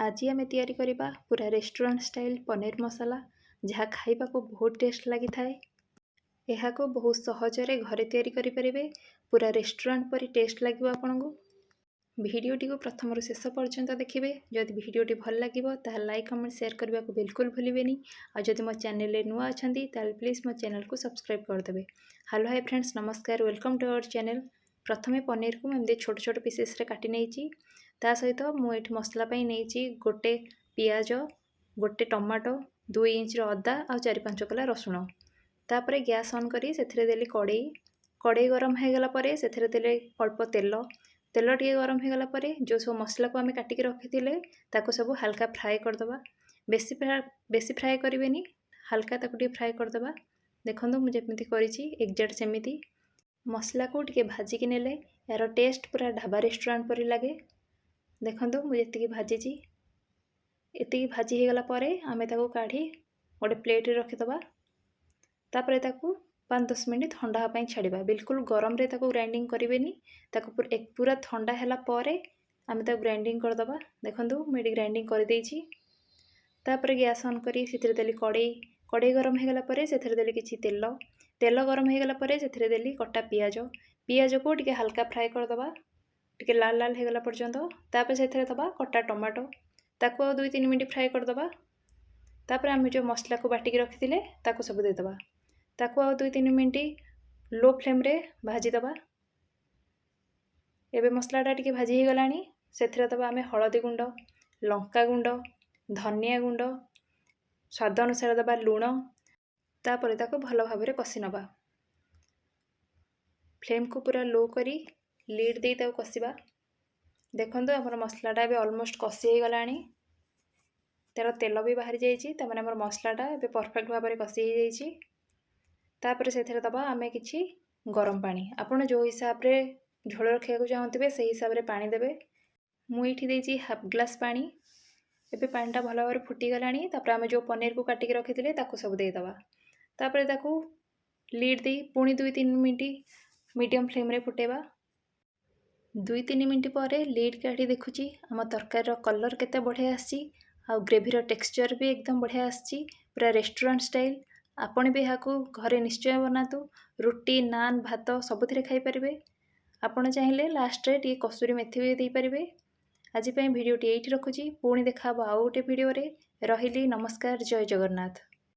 ଆଜି ଆମେ ତିଆରି କରିବା ପୁରା ରେଷ୍ଟୁରାଣ୍ଟ ଷ୍ଟାଇଲ୍ ପନିର ମସଲା, ଯାହା ଖାଇବାକୁ ବହୁତ ଟେଷ୍ଟ ଲାଗିଥାଏ। ଏହାକୁ ବହୁତ ସହଜରେ ଘରେ ତିଆରି କରିପାରିବେ। ପୁରା ରେଷ୍ଟୁରାଣ୍ଟ ପରି ଟେଷ୍ଟ ଲାଗିବ ଆପଣଙ୍କୁ। ଭିଡ଼ିଓଟିକୁ ପ୍ରଥମରୁ ଶେଷ ପର୍ଯ୍ୟନ୍ତ ଦେଖିବେ। ଯଦି ଭିଡ଼ିଓଟି ଭଲ ଲାଗିବ, ତାହେଲେ ଲାଇକ୍, କମେଣ୍ଟ, ସେୟାର କରିବାକୁ ବିଲକୁଲ ଭୁଲିବେନି। ଆଉ ଯଦି ମୋ ଚ୍ୟାନେଲରେ ନୂଆ ଅଛନ୍ତି, ତାହେଲେ ପ୍ଲିଜ୍ ମୋ ଚ୍ୟାନେଲକୁ ସବସ୍କ୍ରାଇବ୍ କରିଦେବେ। ହ୍ୟାଲୋ, ହାଇ ଫ୍ରେଣ୍ଡସ୍, ନମସ୍କାର, welcome to our channel. ପ୍ରଥମେ ପନିରକୁ ମୁଁ ଏମିତି ଛୋଟ ଛୋଟ ପିସେସ୍ରେ କାଟି ନେଇଛି। ତା ସହିତ ମୁଁ ଏଠି ମସଲା ପାଇଁ ନେଇଛି ଗୋଟେ ପିଆଜ, ଗୋଟେ ଟମାଟୋ, 2 ଇଞ୍ଚର ଅଦା ଆଉ 4-5 କୋଲା ରସୁଣ। ତାପରେ ଗ୍ୟାସ୍ ଅନ୍ କରି ସେଥିରେ ଦେଲି କଡ଼େଇ। କଡ଼େଇ ଗରମ ହେଇଗଲା ପରେ ସେଥିରେ ଦେଲେ ଅଳ୍ପ ତେଲ। ତେଲ ଟିକେ ଗରମ ହେଇଗଲା ପରେ ଯେଉଁ ସବୁ ମସଲାକୁ ଆମେ କାଟିକି ରଖିଥିଲେ, ତାକୁ ସବୁ ହାଲକା ଫ୍ରାଏ କରିଦେବା। ବେଶୀ ବେଶୀ ଫ୍ରାଏ କରିବେନି, ହାଲକା ତାକୁ ଟିକେ ଫ୍ରାଏ କରିଦେବା। ଦେଖନ୍ତୁ, ମୁଁ ଯେମିତି କରିଛି ଏକ୍ଜାକ୍ଟ ସେମିତି। ମସଲାକୁ ଟିକେ ଭାଜିକି ନେଲେ ଏହାର ଟେଷ୍ଟ ପୁରା ଢାବା ରେଷ୍ଟୁରାଣ୍ଟ ପରି ଲାଗେ। ଦେଖନ୍ତୁ, ମୁଁ ଯେତିକି ଭାଜିଛି। ଏତିକି ଭାଜି ହେଇଗଲା ପରେ ଆମେ ତାକୁ କାଢ଼ି ଗୋଟେ ପ୍ଲେଟ୍ରେ ରଖିଦେବା। ତାପରେ ତାକୁ 5-10 ମିନିଟ୍ ଥଣ୍ଡା ହେବା ପାଇଁ ଛାଡ଼ିବା। ବିଲକୁଲ ଗରମରେ ତାକୁ ଗ୍ରାଇଣ୍ଡିଙ୍ଗ କରିବେନି। ତାକୁ ପୁରା ଥଣ୍ଡା ହେଲା ପରେ ଆମେ ତାକୁ ଗ୍ରାଇଣ୍ଡିଙ୍ଗ କରିଦେବା। ଦେଖନ୍ତୁ, ମୁଁ ଏଠି ଗ୍ରାଇଣ୍ଡିଙ୍ଗ କରିଦେଇଛି। ତାପରେ ଗ୍ୟାସ୍ ଅନ୍ କରି ସେଥିରେ ଦେଲି କଡ଼େଇ। କଡ଼େଇ ଗରମ ହେଇଗଲା ପରେ ସେଥିରେ ଦେଲି କିଛି ତେଲ। ତେଲ ଗରମ ହେଇଗଲା ପରେ ସେଥିରେ ଦେଲି କଟା ପିଆଜ। ପିଆଜକୁ ଟିକେ ହାଲକା ଫ୍ରାଏ କରିଦେବା, ଟିକେ ଲାଲ ଲାଲ ହେଇଗଲା ପର୍ଯ୍ୟନ୍ତ। ତାପରେ ସେଥିରେ ଦେବା କଟା ଟମାଟୋ। ତାକୁ ଆଉ 2-3 ମିନିଟ୍ ଫ୍ରାଏ କରିଦେବା। ତାପରେ ଆମେ ଯେଉଁ ମସଲାକୁ ବାଟିକି ରଖିଥିଲେ, ତାକୁ ସବୁ ଦେଇଦେବା। ତାକୁ ଆଉ 2-3 ମିନିଟ୍ ଲୋ ଫ୍ଲେମ୍ରେ ଭାଜିଦେବା। ଏବେ ମସଲାଟା ଟିକେ ଭାଜି ହେଇଗଲାଣି। ସେଥିରେ ଦେବା ଆମେ ହଳଦୀ ଗୁଣ୍ଡ, ଲଙ୍କା ଗୁଣ୍ଡ, ଧନିଆ ଗୁଣ୍ଡ, ସ୍ୱାଦ ଅନୁସାରେ ଦେବା ଲୁଣ। ତାପରେ ତାକୁ ଭଲ ଭାବରେ କଷି ନେବା। ଫ୍ଲେମ୍କୁ ପୁରା ଲୋ କରି ଲିଡ଼୍ ଦେଇ ତାକୁ କଷିବା। ଦେଖନ୍ତୁ, ଆମର ମସଲାଟା ଏବେ ଅଲମୋଷ୍ଟ କଷି ହେଇଗଲାଣି। ତା'ର ତେଲ ବି ବାହାରି ଯାଇଛି। ତାମାନେ ଆମର ମସଲାଟା ଏବେ ପରଫେକ୍ଟ ଭାବରେ କଷି ହେଇଯାଇଛି। ତାପରେ ସେଥିରେ ଦେବା ଆମେ କିଛି ଗରମ ପାଣି। ଆପଣ ଯେଉଁ ହିସାବରେ ଝୋଳ ରଖିବାକୁ ଚାହୁଁଥିବେ, ସେଇ ହିସାବରେ ପାଣି ଦେବେ। ମୁଁ ଏଇଠି ଦେଇଛି ହାଫ୍ ଗ୍ଲାସ୍ ପାଣି। ଏବେ ପାଣିଟା ଭଲ ଭାବରେ ଫୁଟିଗଲାଣି। ତାପରେ ଆମେ ଯେଉଁ ପନିରକୁ କାଟିକି ରଖିଥିଲେ, ତାକୁ ସବୁ ଦେଇଦେବା। ତାପରେ ତାକୁ ଲିଡ଼୍ ଦେଇ ପୁଣି 2-3 ମିନିଟ୍ ମିଡ଼ିୟମ୍ ଫ୍ଲେମ୍ରେ ଫୁଟାଇବା। 2-3 ମିନିଟ୍ ପରେ ଲିଡ଼୍ କାଢ଼ି ଦେଖୁଛି, ଆମ ତରକାରୀର କଲର୍ କେତେ ବଢ଼ିଆ ଆସିଛି ଆଉ ଗ୍ରେଭିର ଟେକ୍ସଚର୍ ବି ଏକଦମ ବଢ଼ିଆ ଆସିଛି, ପୁରା ରେଷ୍ଟୁରାଣ୍ଟ ଷ୍ଟାଇଲ୍। ଆପଣ ବି ଏହାକୁ ଘରେ ନିଶ୍ଚୟ ବନାନ୍ତୁ। ରୁଟି, ନାନ୍, ଭାତ ସବୁଥିରେ ଖାଇପାରିବେ। ଆପଣ ଚାହିଁଲେ ଲାଷ୍ଟରେ ଟିକେ କସୁରୀ ମେଥି ବି ଦେଇପାରିବେ। ଆଜି ପାଇଁ ଭିଡ଼ିଓଟି ଏଇଠି ରଖୁଛି। ପୁଣି ଦେଖା ହେବ ଆଉ ଗୋଟେ ଭିଡ଼ିଓରେ। ରହିଲି, ନମସ୍କାର, ଜୟ ଜଗନ୍ନାଥ।